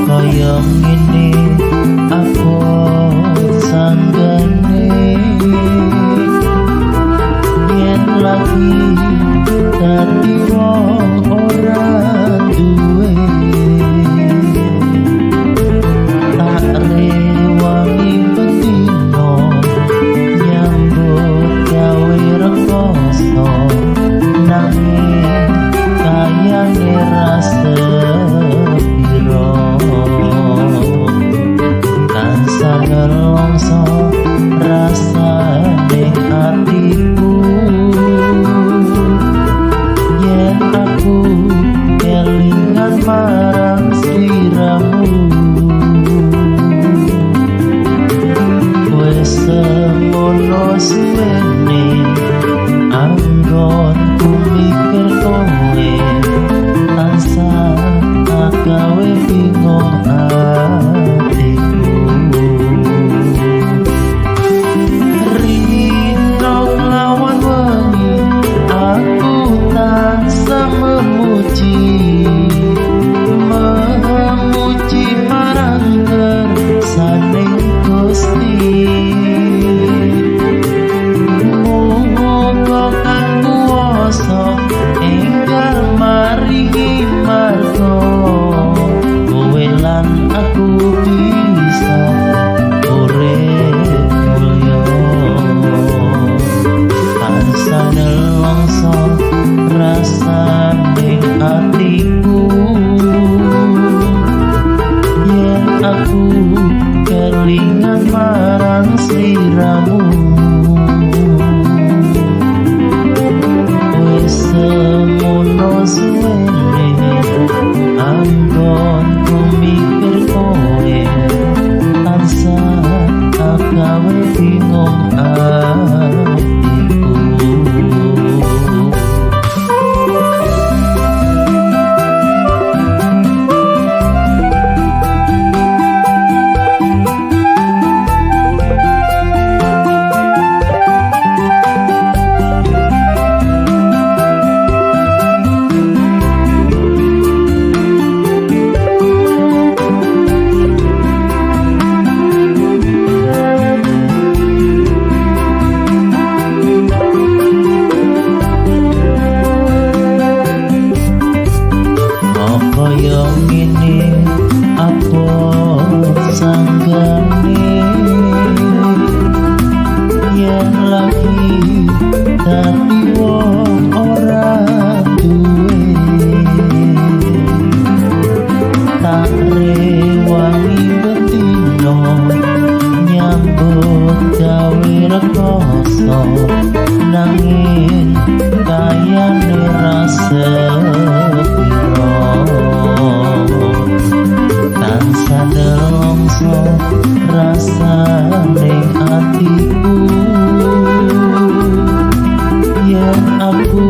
Kaya ngene aku sanggane yen lagi dadi wong ora duwe, tak rewangi bendino nyambut gawe rekoso, nanging kayane rasa piro tansah nelongso rasane atiku yen aku kelingan marang sliramu. Wis semono suwene anggonku mikir kowe, tansah gawe bingung atiku. Rino lawan wengi aku tansah memuji, memuji marang kersaning Gusti. Muga kang kuwasa enggal maringi marga, kowe lan aku bisa urip mulya. Tansah nelongso rasane atiku yen aku kelingan marang sliramu. Wis semono suwene anggonku mikir kowe, tansah gawe bingung atiku. Kaya ngene apa sanggane yen lagi dadi wong ora duwe, tak rewangi bendino nyambut gawe rekoso, nanging kayane rasa piro tansah nelongso rasane atiku yen aku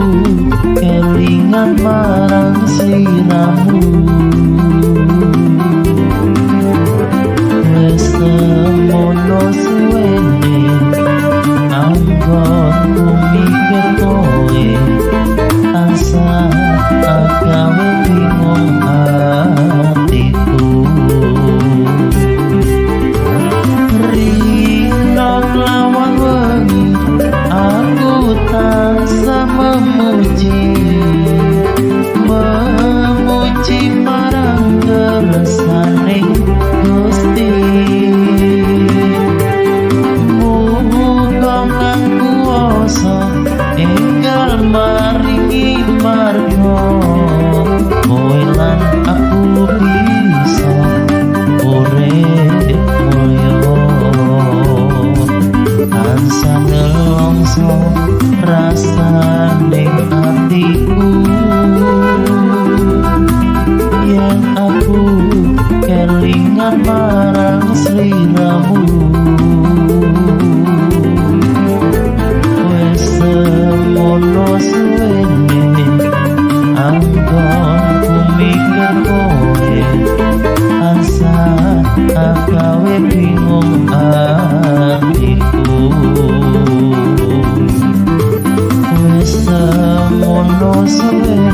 kelingan marang sliramu. Wis semono suwene anggonku mikir kowe, tansah Gawe bingung atiku. Wis semono suwene.